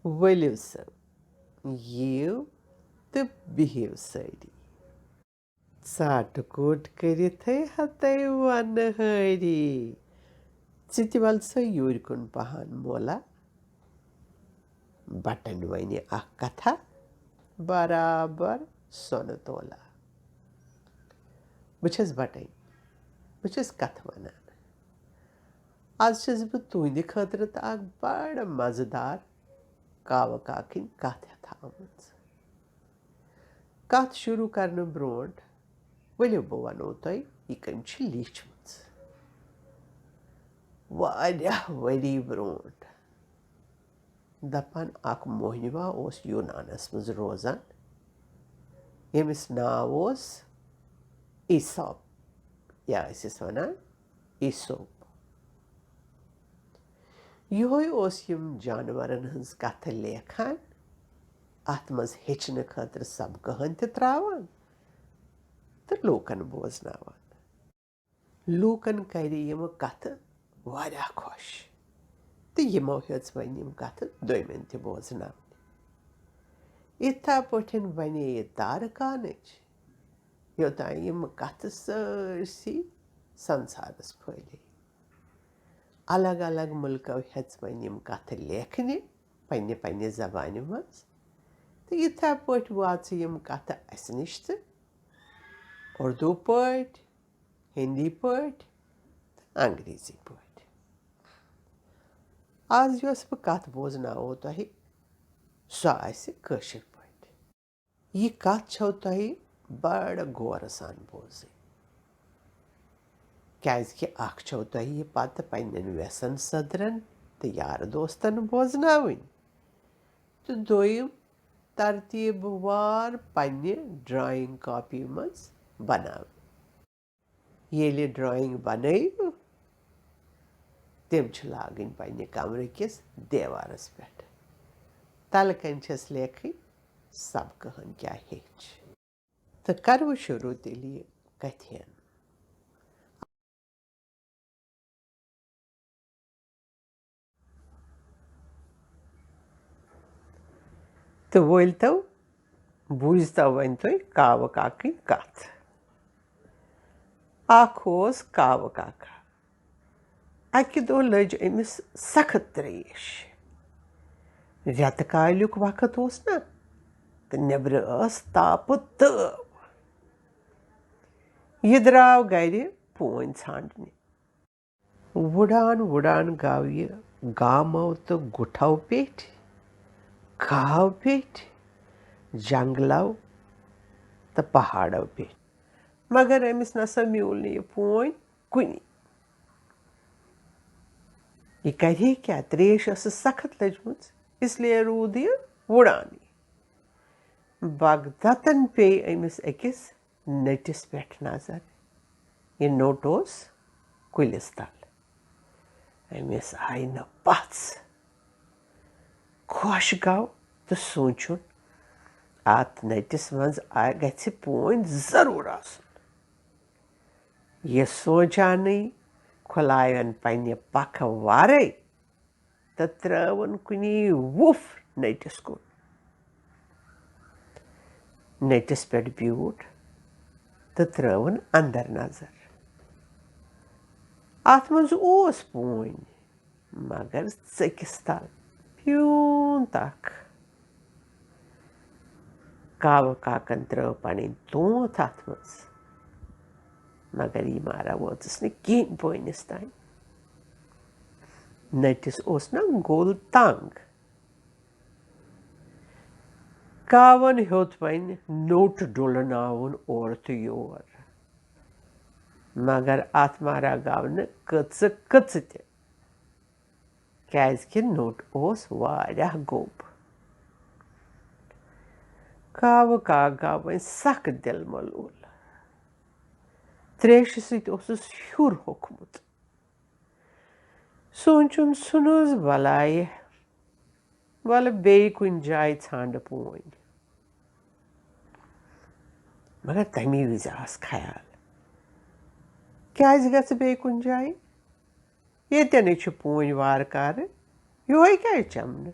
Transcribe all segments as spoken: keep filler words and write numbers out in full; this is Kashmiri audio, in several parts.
ؤلِو سا، یِیِو تہٕ بِہِو سٲری۔ ژاٹہٕ کوٗٹ کٔرِتھٕے ہتے وَنہٕ ہٲری، ژٕ تہِ وَل سا یوٗرۍ کُن پَہَن مولا۔ بَٹَن وَنہِ اَکھ کَتھا، برابر سۄنہٕ تولا۔ بہٕ چھَس بَٹَن، بہٕ چھَس کَتھٕ وَنان۔ آز چھَس بہٕ تُہٕنٛدِ خٲطرٕ تہٕ اَکھ بَڑٕ مَزٕدار کاوٕ کاکٕنۍ کَتھ ہٮ۪تھ آمٕژ۔ کَتھ شروٗع کرنہٕ برونٛٹھ ؤلِو بہٕ وَنو تۄہہِ، یہِ کٔمۍ چھِ لیٖچھمٕژ۔ واریاہ ؤری برونٛٹھ، دَپان، اَکھ موہنیوا اوس یوٗنانَس منٛز روزان، ییٚمِس ناو اوس ایسوپ، یا ٲسِس وَنان ایسوپ۔ یِہوٚے اوس یِم جانوَرَن ہٕنٛز کَتھٕ لیکھان، اَتھ منٛز ہیٚچھنہٕ خٲطرٕ سبقہٕ ہن تہِ ترٛاوان تہٕ لوٗکَن بوزناوان۔ لوٗکَن کَرِ یِمہٕ کَتھٕ واریاہ خۄش تہٕ یِمو ہیٚژ وۄنۍ یِم کَتھٕ دوٚیمٮ۪ن تہِ بوزناونہِ۔ یِتھے پٲٹھۍ بَنے یہِ تارکانٕچ، یوٚتام یِم کَتھٕ سٲرسٕے سَنسارَس پھٲلے۔ الگ الگ مُلکو ہیٚژ وۄنۍ یِم کَتھٕ لیکھنہِ پننہِ پننہِ زبانہِ منٛز، تہٕ یِتھے پٲٹھۍ واژٕ یِم کَتھٕ اَسہِ نِش تہٕ اُردو پٲٹھۍ، ہِندی پٲٹھۍ تہٕ انگریزی پٲٹھۍ۔ آز یۄس بہٕ کَتھ بوزناوو تۄہہِ، سۄ آسہِ کٲشِر پٲٹھۍ۔ یہِ کَتھ چھَو تۄہہِ بڑٕ غورٕ سان بوزٕنۍ، کیازِ کہِ اکھ چھَو تۄہہِ یہِ پتہٕ پننٮ۪ن وٮ۪سن سٔدرن تہٕ یارٕ دوستن بوزناوٕنۍ، تہٕ دوٚیِم ترتیٖب وار پننہِ ڈرائنگ کاپی منٛز بناوٕنۍ۔ ییٚلہِ ڈرائنگ بنٲیِو، تِم چھِ لاگٕنۍ پننہِ کمرٕ کِس دیوارس پٮ۪ٹھ۔ تلہٕ کنہِ چھَس لیکھٕنۍ، سبقہٕ ہن کیٛاہ ہیٚچھ۔ تہٕ کرٕ وۄنۍ شروٗع تیٚلہِ یہِ کتھِ ہن۔ تہٕ وٲلۍ تو، بوٗزۍ تو وۄنۍ تُہۍ کاوٕ کاکٕنۍ کتھ۔ اکھ اوس کاوٕ کاکا۔ اکہِ دۄہ لٔج أمِس سخت ترٛیش۔ رٮ۪تہٕ کالیُک وقت اوس نا، تہٕ نیٚبرٕ ٲس تاپہٕ تٲو۔ یہِ درٛاو گرِ پوٗنۍ ژھانٛڈنہِ۔ وُڈان وُڈان گوٚو یہِ گامو تہٕ گُٹھو پیٚٹھۍ، کھاہو پیٚٹھۍ، جنگلو تہٕ پہاڑو پیٚٹھۍ۔ مگر أمِس نسا میوٗل نہٕ یہِ پوٗنۍ کُنی۔ یہِ کرِ ہے کیٛاہ؟ ترٛیش ٲسٕس سخت لٔجمٕژ، اس لیے روٗد یہِ وُڈانٕے۔ بغتتن پیٚیہِ أمِس أکِس نٔٹِس پٮ۪ٹھ نظر۔ یہِ نوٚٹ اوس کُلِس تل۔ أمِس آیہِ نہٕ پژھ۔ خۄش گوٚو تہٕ سوٗنٛچُن، اَتھ نٔٹِس منٛز آ-، گژھِ پوٗنۍ ضروٗر آسُن۔ یہِ سونٛچانٕے کھُلایَن پننہِ پکھٕ وارے تہٕ ترٲوٕن کُنی وُپھ نٔٹِس کُن۔ نٔٹِس پٮ۪ٹھ بیوٗٹھ تہٕ ترٲوٕن اندر نظر۔ اتھ منٛز اوس پوٗنۍ، مگر ژٔکِس تل پیوٗنٛت اکھ۔ کاوٕ کاکن ترٲو پنٕنۍ تونٛتھ اتھ منٛز، مگر یہِ مارا وٲژٕس نہٕ کِہیٖنۍ پوٗنِس تام۔ نٔٹِس اوس نا گوٚل تنگ۔ کاوَن ہیوٚت وۄنۍ نوٚٹ ڈُلناوُن اورٕ تہٕ یور، مگر اتھ مارا گوٚو نہٕ کٕژٕ کٕژٕ تہِ، کیازِ کہِ نوٚٹ اوس واریاہ گوٚب۔ کاوٕ کاک گوٚو وۄنۍ سخ دِل ملوٗل۔ تریشہِ سۭتۍ اوسُس ہیوٚر ہوٚکھمُت۔ سونٛچُن ژھُنُس بلایہِ، وَلہٕ بیٚیہِ کُنہِ جایہِ ژھانٛڈٕ پوٗنۍ۔ مگر تَمی وِزِ آس خیال، کیٛازِ گژھٕ بیٚیہِ کُنہِ جایہِ؟ ییٚتٮ۪نٕے چھِ پوٗنۍ وارٕ کارٕ، یِہوٚے کیٛازِ چَمہٕ نہٕ؟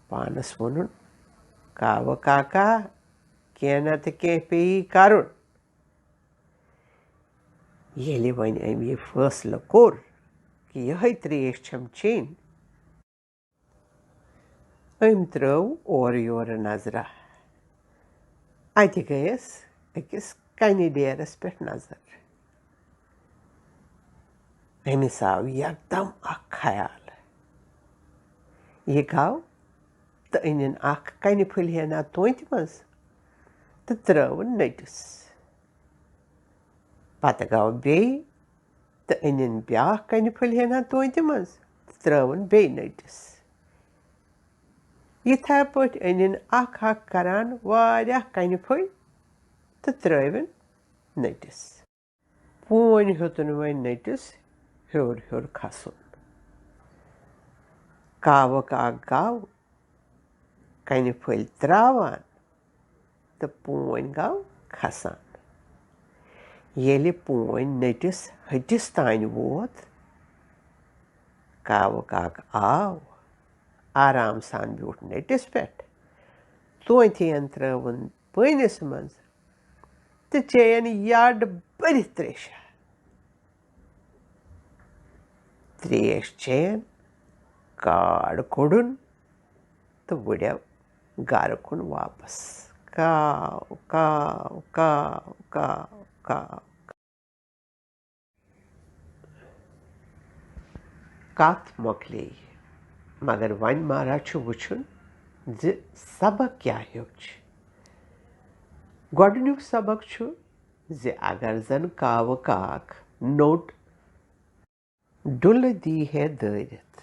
پانس ووٚنُن، "کاوٕ کاکا، کینٛہہ نتہٕ کینٛہہ پیٚیی کرُن۔" ییٚلہِ وۄنۍ أمۍ یہِ فٲصلہٕ کوٚر کہِ یِہوٚے ترٛیش چھم چیٚنۍ، أمۍ ترٲو اورٕ یورٕ نظرہ۔ اَتہِ گٔیَس أکِس کَنہِ ڈیرَس پٮ۪ٹھ نظر۔ أمِس آو یکدم اکھ خیال۔ یہِ گاو تہٕ أنِن اکھ کَنہِ پھٔلۍ ہنا تونتہِ منٛز تہٕ ترٲوٕن نٔٹِس۔ پتہٕ گاو بیٚیہِ تہٕ أنِن بیٛاکھ کَنہِ پھٔلۍ ہنا تونتہِ منٛز تہٕ ترٲوٕن بیٚیہِ نٔٹِس۔ یِتھے پٲٹھۍ أنِن اکھ اکھ کران واریاہ کَنہِ پھٔلۍ تہٕ ترٲوِن نٔٹِس۔ پوٗنۍ ہیوٚتُن وۄنۍ نٔٹِس ہیوٚر ہیوٚر کھسُن۔ کاوٕ کاک گاو کَنہِ پھٔلۍ تراوان تہٕ پوٗنۍ گاو کھسان۔ ییٚلہِ پوٗنۍ نٔٹِس ۂٹِس تانۍ ووت، کاوٕ کاک آو، آرام سان بیوٗٹھ نٔٹِس پٮ۪ٹھ، تونتہِ ین ترٲوٕن پٲنِس منٛز تہٕ چیٚیَن یڈ بٔرِتھ تریشہ۔ تریش چیٚیَن، کاڈ کوٚڑُن تہٕ وُڑیو گرٕ کُن واپس۔ کاو، کاو، کاو، کاو، کاو۔ کتھ مۄکلیے، مگر وۄنۍ مارا چھُ وٕچھُن زِ سبق کیٛاہ ہیوٚچھ۔ گۄڈٕنیُک سبق چھُ زِ اگر زن کاوٕ کاک نوٚٹ ڈُلہٕ دی ہے دٲرِتھ،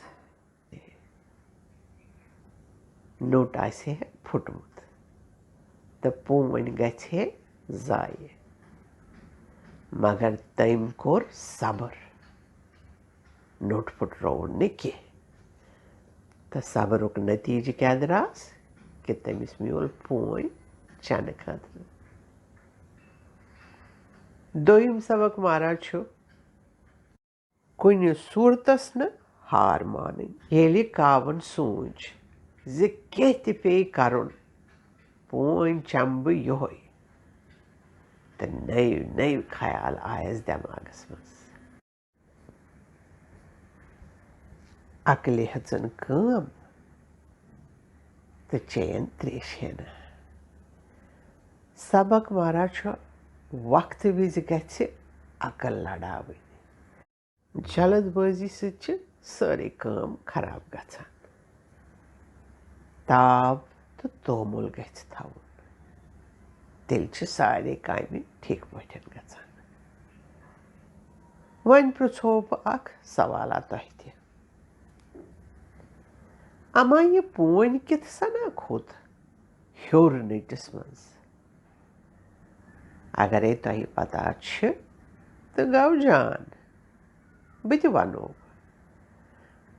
نوٚٹ آسہِ ہے پھُٹمُت تہٕ پوٗنۍ گژھِ ہے ضایع۔ مگر تٔمۍ کوٚر صبر، نوٚٹ پھُٹرووُن نہٕ کینٛہہ۔ تہٕ صبرُک نتیٖجہٕ کیٛاہ درٛاس کہِ تٔمِس میوٗل پوٗنۍ چنہٕ خٲطرٕ۔ دوٚیِم سبق مارا چھُ، کُنہِ صوٗرتس نہٕ ہار مانٕنۍ۔ ییٚلہِ کاوَن سوٗنچ زِ کینٛہہ تہِ پیٚیہِ کرُن، پوٗنۍ چمہٕ بہٕ یِہوٚے، تہٕ نٔوۍ نٔوۍ خیال آیس دٮ۪ماغس منٛز۔ عقلہِ ہیژٕن کٲم تہٕ چیٚین تریش ہنا۔ سبق مارا چھُ، وقتہٕ وِزِ گژھِ عقل لڑاوٕنۍ۔ جلد بٲزی سۭتۍ چھِ سٲرٕے کٲم خراب گژھان۔ تاب تہٕ تومُل گژھِ تھاوُن، تیٚلہِ چھِ سارے کامہِ ٹھیٖک پٲٹھۍ گژھان۔ وۄنۍ پرٛژھو بہٕ اکھ سوالہ تۄہہِ تہِ، اما یہِ پوٗنۍ کِتھ سنا کھوٚت ہیوٚر نٔٹِس منٛز؟ اگرے تۄہہِ پتہ چھِ، تہٕ گوٚو جان، بہٕ تہِ ونو۔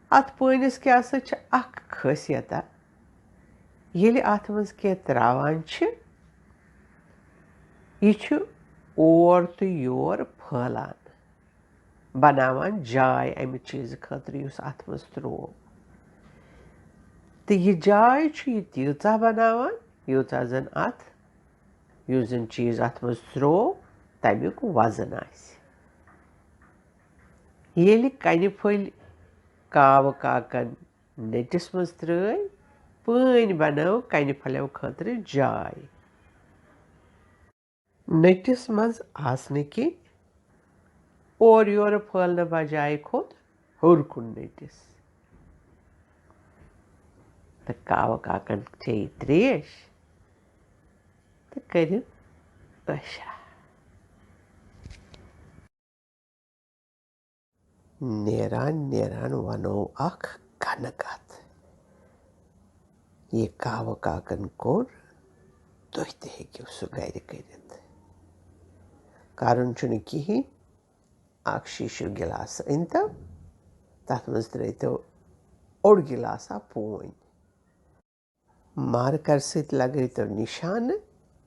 اتھ پٲنِس کیٛاہ سا چھِ اکھ خٲصیتا، ییٚلہِ اتھ منٛز کینٛہہ تراوان چھِ، یہِ چھُ اور تہٕ یور پھٲلان، بناوان جاے امہِ چیٖزٕ خٲطرٕ یُس اتھ منٛز تروو۔ تہٕ یہِ جاے چھُ یہِ تیٖژاہ بناوان، یوٗتاہ زن اتھ، یُس زن چیٖز اتھ منٛز تروو، تمیُک وزن آسہِ۔ ییٚلہِ کنہِ پھٔلۍ کاوٕ کاکن نٔٹِس منٛز ترٲے، پٲنۍ بنٲو کنہِ پھلیو خٲطرٕ جاے۔ نٔٹِس منٛز آسنہٕ کِنۍ اورٕ یورٕ پھٲلنہٕ بجایہِ کھوٚت ہیوٚر کُن نٔٹِس۔ تہٕ کاوٕ کاکن چیٚیہِ تریش تہٕ کٔرِن عٲشا۔ نیران نیران ونو اکھ کنہٕ کتھ۔ یہِ کاوٕ کاکن کوٚر، تُہۍ تہِ ہیٚکِو سُہ گرِ کٔرِتھ۔ کرُن چھُنہٕ کِہیٖنۍ، اکھ شیٖشو گِلاس أنۍتو، تتھ منٛز ترٲیتو اوٚڑ گِلاسا پوٗنۍ۔ مارکر سۭتۍ لگٲوتو نشانہٕ،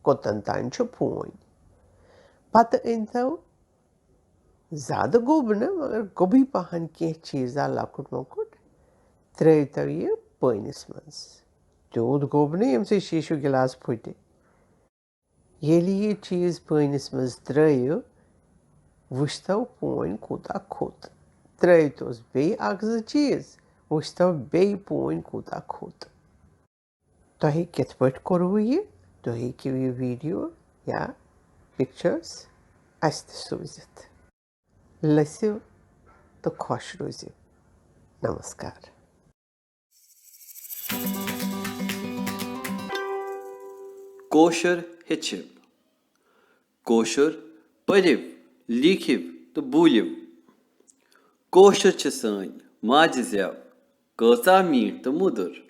کوٚتن تام چھُ پوٗنۍ۔ پتہٕ أنۍتو زیادٕ گوٚب نہٕ، مگر گوٚبٕے پہن کینٛہہ چیٖزا لۄکُٹ مۄکُٹ، ترٲوتو یہِ پٲنِس منٛز۔ تیوٗت گوٚب نہٕ ییٚمہِ سۭتۍ شیٖشو گِلاس پھُٹہِ۔ ییٚلہِ یہِ چیٖز پٲنِس منٛز ترٛٲیِو، وٕچھتو پونۍ کوٗتاہ کھوٚت۔ ترٛٲوتوس بیٚیہِ اکھ زٕ چیٖز، وٕچھتو بیٚیہِ پونۍ کوٗتاہ کھوٚت۔ تۄہہِ کِتھ پٲٹھۍ کوٚروٕ یہِ؟ تُہۍ ہیٚکِو یہِ ویٖڈیو یا pictures اَسہِ تہِ سوٗزِتھ۔ لٔسِو تہٕ خۄش روٗزِو۔ نمسکار۔ کٲشُر ہیٚچھِو۔ کٲشُر پٔرِو، لیٖکھِو تہٕ بوٗلِو۔ کٲشُر چھِ سٲنۍ ماجہِ زٮ۪و، کۭژاہ میٖٹھ تہٕ مٔدٕر۔